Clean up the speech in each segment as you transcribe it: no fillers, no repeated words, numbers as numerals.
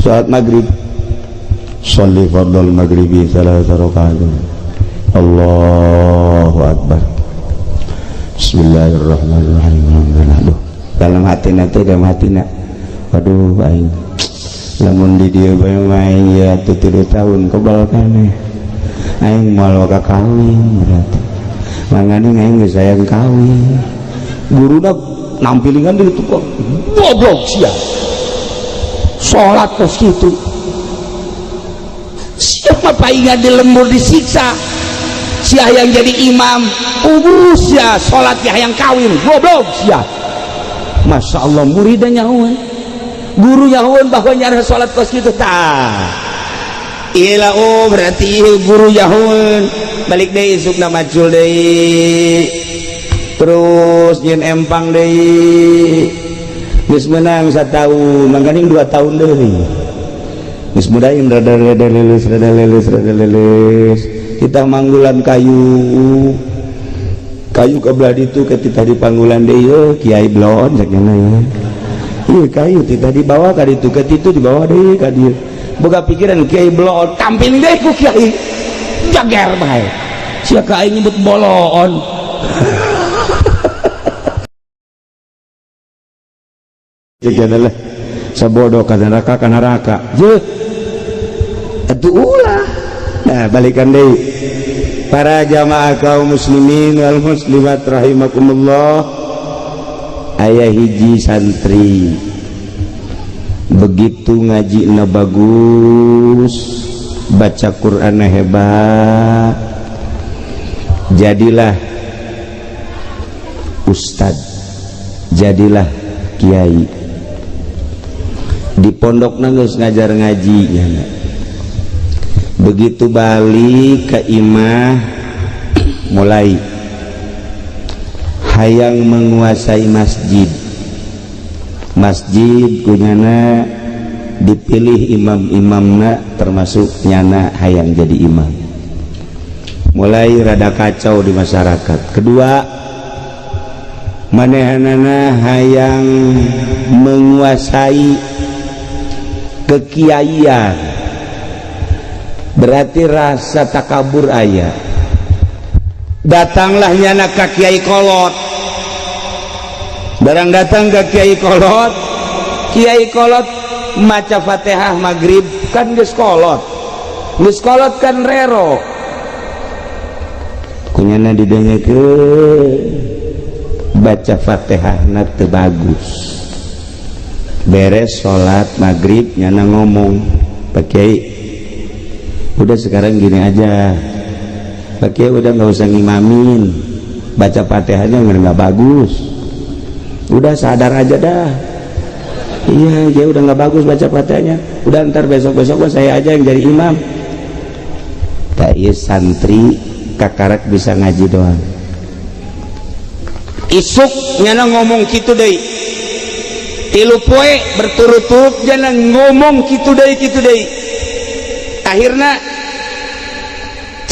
Salat maghrib, sholli fardal maghribi tsalatsa rakaat. Allahu akbar. Bismillahirrahmanirrahim. Aduh, dalam hati nanti, dalam hati nak, aduh, aing lamun di dieu bae mah ya 3 tahun kebal keneh, aing moal waka kawin. Berarti mangane aing geus hayang kawin. Guruna nampilingan di itu kok, "Goblok sia, salat kos kitu." Siapa paingan di lembur disiksa sia yang jadi imam urus ya, salat ya yang kawin, goblok sia. Masya Allah, muridnya nyahuan, guru nyahuan bahwa nyara salat kos kitu. Tah. Iya, oh, berarti guru nyahuan. Balik deui isukna, macul deui, terus nyin empang deui. Geus menang satahun, mangkaning 2 tahun deui geus mudahin rada rada leuleus, rada leuleus, rada leuleus. Kita manggulan kayu, kayu ke belah ditu ke tadi panggulan deui. Ye kiai blon cek nya ya. Iya, kayu tita dibawa ka ditu, ke ditu dibawa deui ka dieu. Boga pikiran kiai blon, tampil deui ku kiai, jager bae sia ka aing nyebut bolon. Cek lah, sabodo ka neraka, ka neraka je atuh ulah. Nah, balikan deui, para jamaah kaum muslimin wal muslimat rahimakumullah. Aya hiji santri, begitu ngaji na bagus, baca Quran hebat, jadilah ustad, jadilah kiai di pondok geus ngajar ngaji nya. Begitu balik ke imah, mulai hayang menguasai masjid. Masjid kunyana dipilih imam-imamna, termasuk nyana hayang jadi imam. Mulai rada kacau di masyarakat. Kedua, manehanana hayang menguasai kekiaian, berarti rasa takabur aya. Datanglah nyana ka kiai kolot. Barang datang ke kiai kolot, kiai kolot maca Fatihah maghrib kan geus kolot, geus kolot kan rero kunyana didengekeun baca Fatihah na teu bagus. Beres sholat maghrib, nyana ngomong, "Pak Kiai, udah, sekarang gini aja, Pak Kiai udah nggak usah ngimamin, baca Fatihahnya nggak bagus. Udah, sadar aja dah. Iya, dia udah nggak bagus baca Fatihahnya. Udah, ntar besok besok saya aja yang jadi imam." Tak, iya, santri kakarak bisa ngaji doang. Isuk nyana ngomong gitu deh, 3 poe berturut-turut jangan ngomong gitu deh, gitu deh. Akhirnya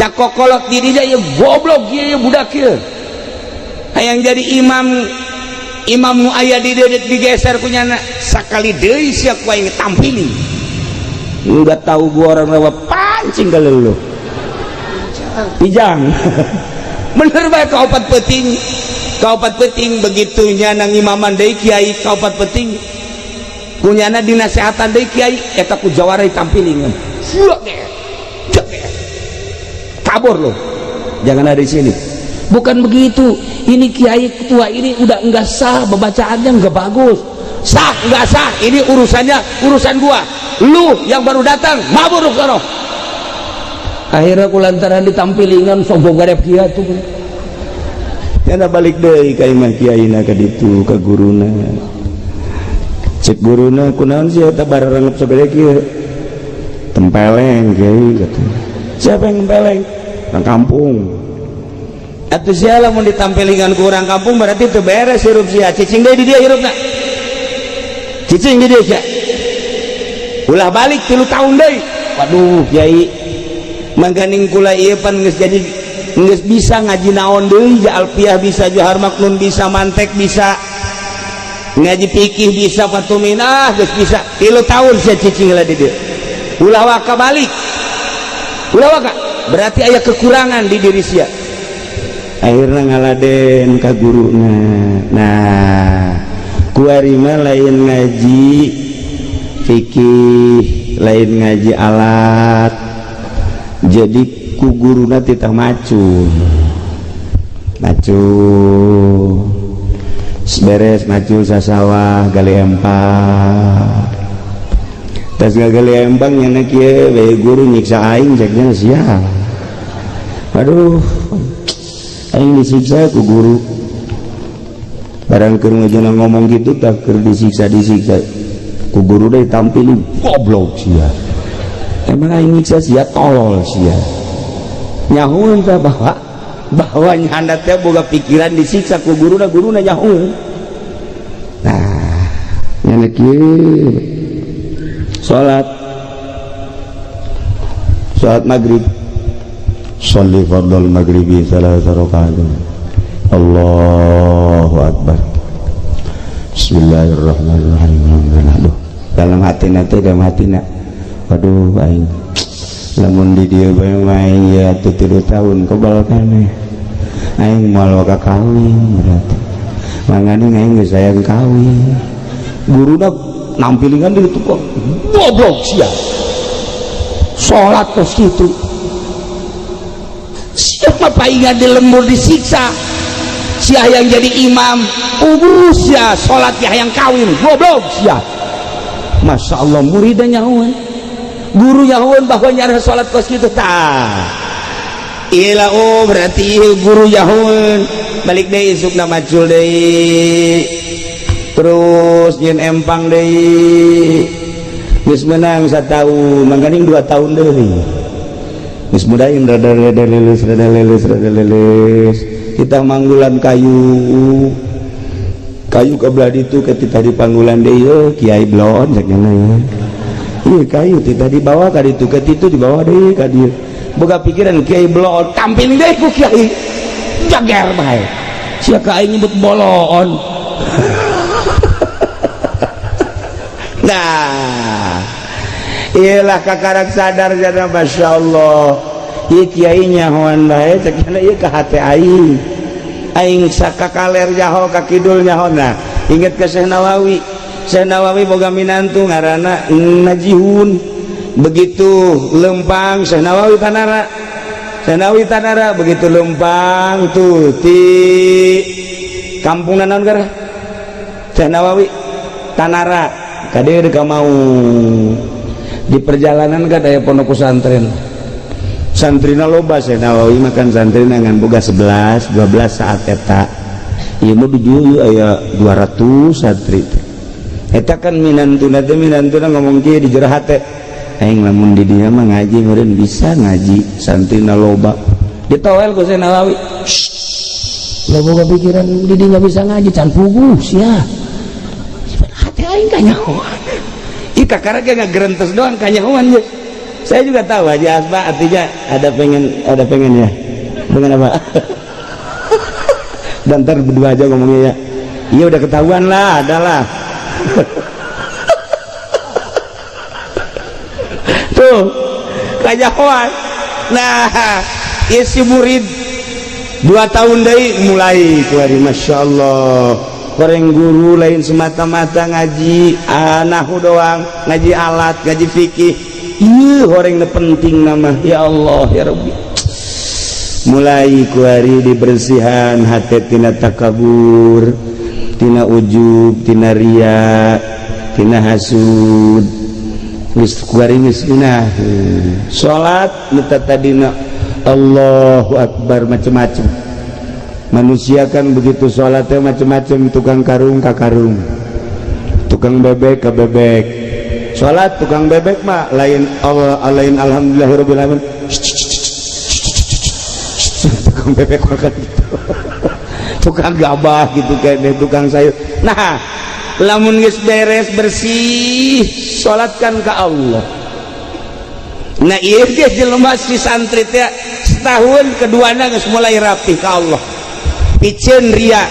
cakokolot dirinya, "Ya goblok ya, budak ya, hayang jadi imam, imam nu aya di dieu digeser kunyana." Sakali deui sia ku aing tampili, enggak tahu gua orang lewat pancing kali lu pijang. Bener bae, ka 4 peuting, ka 4 peuting begitu nyana ngimaman deui kiai, ka 4 peuting kunyana dinasehatan deui kiai eta, ku jawara ditampilingan, "Kabur lo, jangan ada di sini." "Bukan begitu, ini kiai ketua ini udah enggak sah, bacaannya enggak bagus." "Sah enggak sah ini urusannya urusan gua. Lu yang baru datang, mabur lu sono." Akhirnya kulantaran ditampilingan, sombong garep kia tuh. Nyana balik deui ka imah kiaina ka ditu ka guruna. Cek guruna, "Kunaon sih eta bararangep sagede kieu?" "Tempeleng, kiai," kata. "Siapa yang tempeleng?" "Orang kampung." "Atuh sia lamun ditampelingan ku orang kampung, berarti teu beres hirup sia. Cicing deui di dieu hirupna, cicing di dieu sia, ulah balik 3 tahun deui." "Waduh, kiai, mangkaning kula ieu pan geus jadi geus bisa ngaji naon deui ja, alfiah bisa, johar maknun bisa, mantek bisa. Ngaji fikih bisa, fatuminah geus bisa. 3 tahun sia cicing lah di dieu. Ulah waka balik. Ulah waka. Berarti aya kekurangan di diri sia. Akhirnya ngaladen ka guruna. Nah, kuari mah lain ngaji fikih, lain ngaji alat. Jadi ku guruna titah macul. Macul. Beres macul sasawah, gali empang. Tas gali empang, nyana kieu bae, "Guru nyiksa aing," ceknya sia. "Aduh, aing disiksa ku guru." Barang keur ngejana ngomong gitu, tak keur disiksa, disiksa ku guru deh, tampilin, "Goblok sia, emang aing nyiksa sia? Tolol sia." Nyahueun tah bahwa bahwa nyanda teh boga pikiran disiksa ku guruna, guruna nyahueun. Nah, nyana kieu, salat, salat maghrib, sholli fardhal maghribi tsalatsa rakaat, Allahu akbar, bismillahirrahmanirrahim. Aduh, dalam hati nanti, dalam hati nak, "Aduh, aing lamun di dieu bae main ya tuh 3 tahun kebal keneh, aing moal waka kawin." Berarti mangane aing geus sayang kawin. Guruna nampilingan di itu, "Kok goblok sia, salat kos kitu." Siapa paingan di lembur disiksa sia yang jadi imam, ubuh sia salat hayang kawin, goblok sia. Masya Allah, muridnya nyahuan, guru nyahuan bahwa nyara salat kos kitu. Tah Ila, oh, berarti guru nyahuan. Balik deui isukna, macul deui, terus nyin empang deui. Geus menang satahun, mangkaning 2 tahun deui geus mudahin rada rada leuleus, rada leuleus, rada leuleus. Kita manggulan kayu, kayu ke belah ditu ke tadi panggulan deui. "Euy, kiai blon," cek nya ya. Iya, kayu ti tadi bawa ka ditu, ke ditu dibawa deui ka dieu. Boga pikiran kiai bloon, tampil deui ku kiai, jager bae sia ka aing nyebut boloon. Nah, iyalah, kakarak sadar jana, Masya Allah, ieu kiai nyahoan bae, cek nya, ieu ka hate aing, aing sakakaler nyaho, ka kidul nyaho. Nah, inget ke Syekh Nawawi. Syekh Nawawi boga minantu ngaranna Najihun. Begitu lempang Syekh Nawawi tanara, Syekh Nawawi tanara, begitu lempang tuh di kampung naon gara Syekh Nawawi tanara ka dieu mau di perjalanan kan aya pondok pesantren, santrina loba. Syekh Nawawi makan santrina ngan boga 11 12 saat eta. Ieu mah di aya 200 santri eta kan. Minantuna teh, minantuna ngomong kieu di jero hate, "Aing lamun di dieu mah ngaji meureun bisa ngaji, santrina loba." Ditowel ku Syekh Nawawi, "Lo boga pikiran di dinya bisa ngaji, can puguh sia." Hati aing kanyahoan. Ih, kakara ge ngagerentes doang, kanyahoan ye. Saya juga tahu Haji Asba artinya ada pengen, ada pengen ya. Pengen apa? Dan ntar berdua aja ngomongnya ya. Iya, udah ketahuan lah, adalah. Tuh, kanyahoan. Nah, ieu si murid 2 tahun deui mulai kuari, Masya Allah. Goreng guru lain semata-mata ngaji nahu doang, ngaji alat, ngaji fikih. Iya, horeng penting nama ya Allah ya Rabbi. Mulai kuari dibersihan hati tina takabur, tina ujub, tina ria, tina hasud. Geus kuari geus nah salat nu tadina Allahu Akbar macem-macem. Manusia kan begitu sholatnya macem-macem, tukang karung ka karung, tukang bebek ka bebek. Sholat tukang bebek mah lain Allah, lain alhamdulillahirabbil alamin. Tukang bebek makan gitu, tukang gabah gitu, kayak tukang sayur. Nah, lamun geus beres bersih, sholatkan ke Allah. Nah, ieu ge jelema si santri teh setahun keduana geus mulai rapi ke Allah, piceun ria.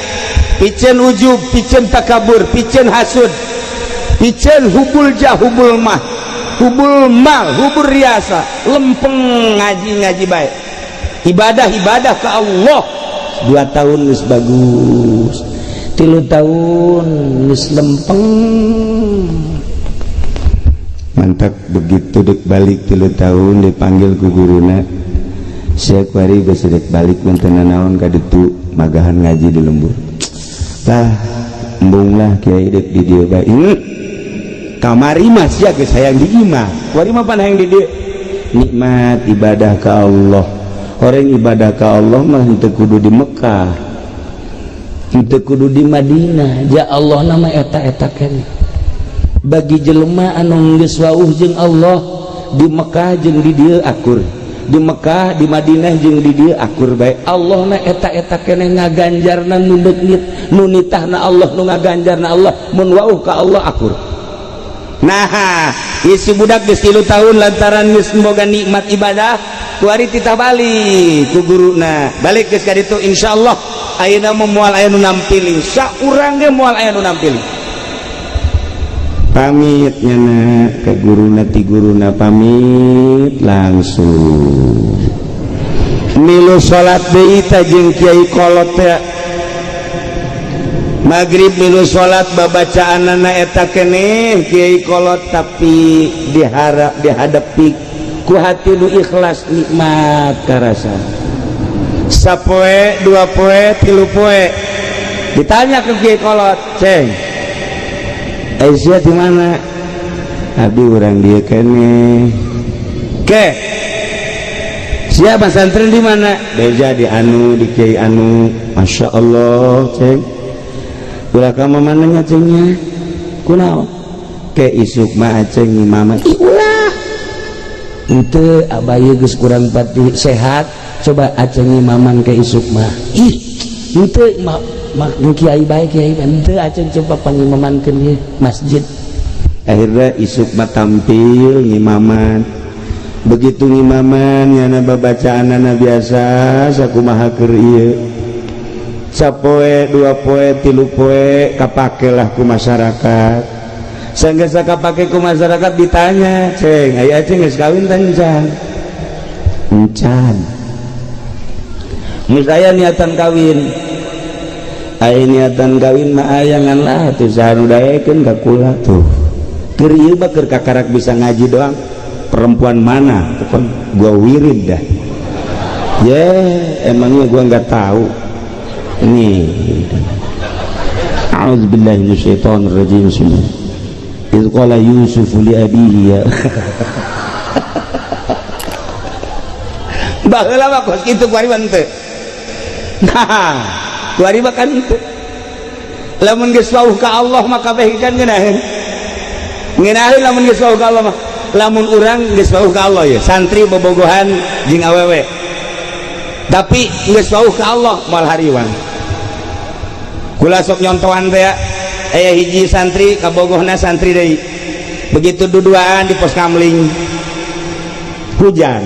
Piceun ujub, piceun takabur, piceun hasud, piceun hubbul jah, hubbul mah, hubbul mal, hubbur riasa. Lempeng ngaji, ngaji baik, ibadah, ibadah ke Allah. 2 tahun geus bagus, 3 tahun geus lempeng. Mantap. Begitu dek balik 3 tahun, dipanggil ku guruna, "Sia kuari geus dek balik, menta naon ka ditu?" "Magahan ngaji di lembur." "Tah, embung lah, Kiai, dek di dieu bae." Kamari mah sia geus hayang di imah, kuari mah pan hayang di dieu. Nikmat ibadah ka Allah. Orang ibadah ka Allah mah henteu kudu di Mekah, henteu kudu di Madinah. Ja Allah nama eta-eta keneh. Bagi jelema anu geus wauh jeung Allah, di Mekah jeung di dieu akur, di Mekah, di Madinah jeung di dieu akur bae. Allah na eta-eta keneh ngaganjarna nu deungit, nu nitahna Allah, nu ngaganjarna Allah. Mun wauh ka Allah akur. Nah, isi budak geus 3 tahun, lantaran geus boga nikmat ibadah, kuari titah balik ku guruna. Balik geus ka ditu, insyaallah ayeuna mah moal aya nu nampiling, saurang ge moal aya nu nampiling. Pamit nyana ke guruna, ti guruna pamit, langsung milu salat deui tah jeung kiai kolot teh. Maghrib milu salat, babacaanana eta keneh kiai kolot, tapi diharap dihadapi ku hati nu ikhlas, nikmat karasa. Sapoe, 2 poe, 3 poe, ditanya ke kiai kolot, "Ceng, Aisyah di mana?" "Abdi urang dieu keneh." "Ke siapa? Pesantren di mana?" "Beja di anu, di kiai anu." "Masya Allah, ceng. Ulah ka mananya, cengnya." "Kunaon?" "Ke isuk mah aceng mama." Ih, ulah. Henteu, abah ieu geus kurang pati sehat. Coba aceng imaman ke isuk mah. Ih, henteu, mak mak kiai bae, kiai. Henteu, aceng coba pangimamankeun ieu masjid. Akhirnya isuk mah tampil ngimaman. Begitu ngimaman, nyana babacaanana biasa sakumaha keur ieu. Sapoe, 2 poe, 3 poe, kapakelah ku masyarakat. Sehingga kapake ku masyarakat, ditanya, "Ceng, aya aceng geus kawin tah encan?" "Encan." "Geus aya niatan kawin?" "Aya niatan kawin mah aya, ngan lah tuh saha nu daekeun ka kula tuh. Keur ieu mah keur kakarak bisa ngaji doang. Perempuan mana pokon gua wirid dah." "Ye, emangnya gua nggak tahu nih." A'udzubillahi minasyaitonir rajim. Bismillah. Idz qala Yusuf li abihi ya. Baheula mah kos kitu, kuari mah henteu. Nah, kuari mah kan henteu. Lamun geus wauh ka Allah mah kabeh kan ngeunaheun. Ngeunaheun lamun geus wauh ka Allah mah. Lamun urang geus wauh ka Allah ya, santri bobogohan jeung awewe. Tapi geus wauh ka Allah moal hariwang. Kula sok nyontohan teh, aya hiji santri kabogohna santri deui. Begitu duduaan di pos kamling, hujan,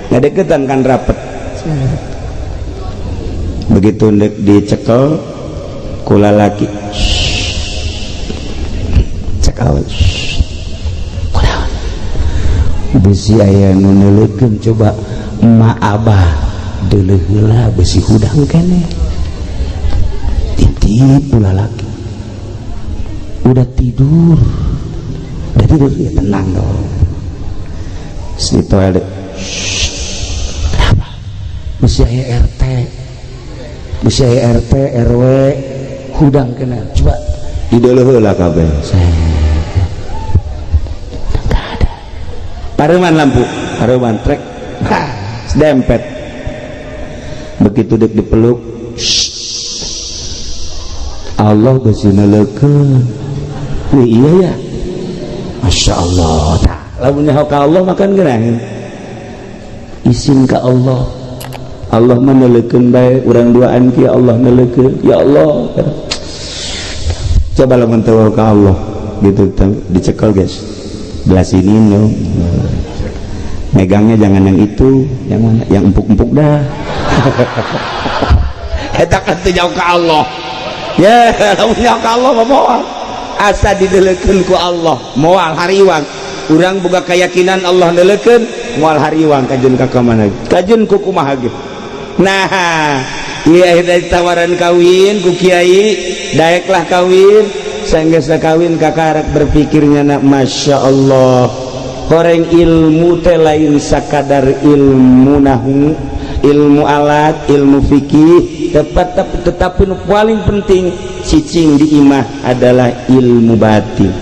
ngadeketan kan rapet. Begitu ndek dicekel kula laki, "Cekel." "Kunaon?" "Bisi aya nu neuleukeun. Coba emak abah deuleuh heula, bisi hudang keneh." Titip pula laki. "Udah tidur?" "Udah tidur." "Ya tenang dong." Si toilet. "Kenapa?" "Bisi aya RT, bisi aya RT RW, hudang kena. Coba." Dideuleuh heula kabeh. Enggak ada. Pareman lampu, pareman trek. Ha, dempet. Begitu dek dipeluk, Allah bisi neuleukeun. Wih, iya ya. Masya Allah. Tah, lamun nyaho ka Allah makan geunaheun. Isin ka Allah. Allah mah neuleukeun bae, urang duaan kieu Allah neuleukeun. Ya Allah. Coba lamun teu ka Allah gitu dicekel, guys. Belah sini no. Megangnya jangan yang itu, yang mana? Yang empuk-empuk dah. Eta kan teu jauh ka Allah. Ya, lamun nyaho ka Allah mah moal. Asa dideleukeun ku Allah moal hariwang. Urang boga keyakinan Allah neleukeun, moal hariwang kajeun ka mana, kajeun ku kumaha ge. Nah, iya, dari tawaran kawin ku kiai, daeklah kawin. Sanggeus kawin, kakarak berpikirnya nak, Masya Allah, horeng ilmu teh lain sakadar ilmu nahu, ilmu alat, ilmu fikih tepat, tetapi nu paling penting cicing di imah adalah ilmu batin,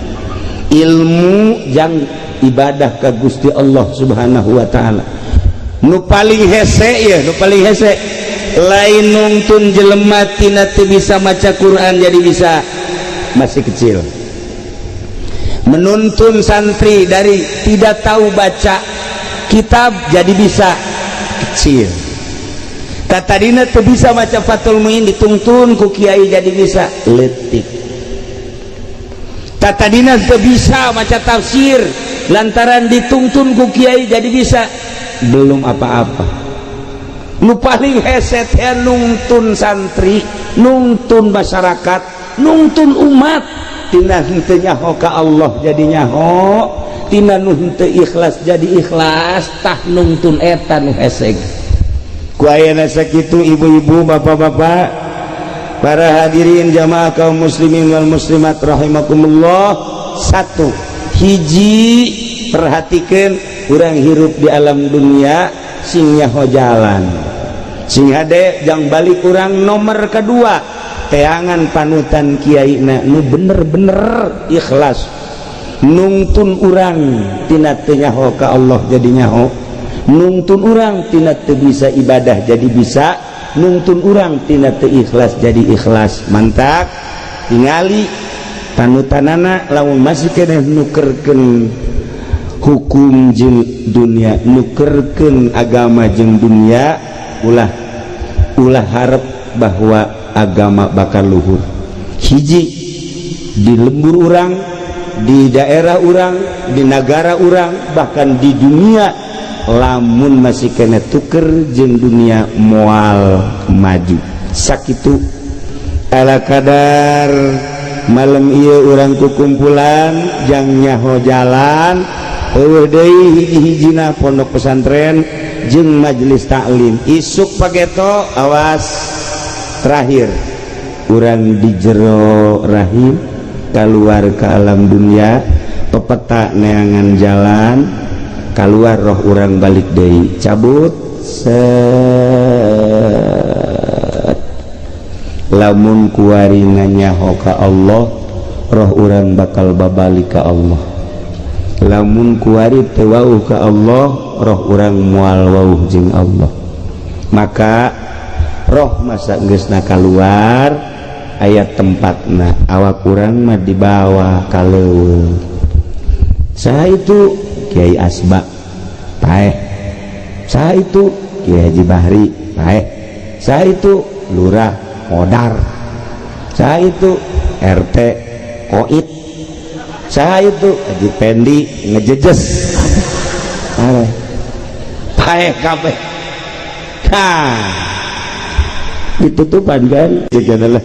ilmu jang ibadah ke Gusti Allah Subhanahu wa Ta'ala. Nu paling hese ya, nu paling hese lain nungtun jelema tina teu bisa maca Quran jadi bisa, masih kecil. Menuntun santri dari tidak tahu baca kitab jadi bisa, kecil. Katadina teu bisa maca Fathul Muin, dituntun ku kiai jadi bisa, letik. Katadina teu bisa maca tafsir, lantaran dituntun ku kiai jadi bisa, belum apa-apa. Nu paling hese teh nungtun santri, nungtun masyarakat, nungtun umat tina henteu nyaho ka Allah jadi nyaho, tina nu henteu ikhlas jadi ikhlas. Tah, nungtun eta nu hese. Ku ayeuna sakitu, ibu-ibu, bapak-bapak, para hadirin jamaah kaum muslimin wal muslimat rahimakumullah. Satu hiji, perhatikan, urang hirup di alam dunia sing nyaho jalan, sing hade jang balik urang. Nomor kedua, teangan panutan kiai na nu bener-bener ikhlas nungtun urang tina teu nyaho ka Allah jadi nyaho, nungtun urang tina teu bisa ibadah jadi bisa, nungtun urang tina teu ikhlas jadi ikhlas. Mantak tingali panutanana, lamun masih keneh nukerkeun hukum jeung dunia, nukerkeun agama jeung dunia, ulah ulah harap bahwa agama bakal luhur. Hiji, di lembur urang, di daerah urang, di negara urang, bahkan di dunia, lamun masih keneh tuker jeung dunia, moal maju. Sakitu ala kadar malam ieu urang kukumpulan jang nyaho jalan. Euweuh deui hiji-hijina pondok pesantren jeung majelis taklim. Isuk pageto, awas, terakhir urang di jero rahim keluar ke alam dunia, pepeta neangan jalan keluar, roh urang balik deui, cabut set. Lamun kuari nyaho ka Allah, roh urang bakal babalik ka Allah. Lamun kuari teu wauh ka Allah, roh urang moal wauh jeung Allah. Maka roh masa geusna keluar, aya tempatna, awak urang mah dibawa ka leuweung. Saha itu? Kiai Asba paeh. Saha itu? Kiai Haji Bahri paeh. Saha itu? Lurah Modar. Saha itu? RT Koit. Saha itu? Haji Pendi ngejejes. Paeh, paeh kabeh. Nah, ditutupan kan. Jika adalah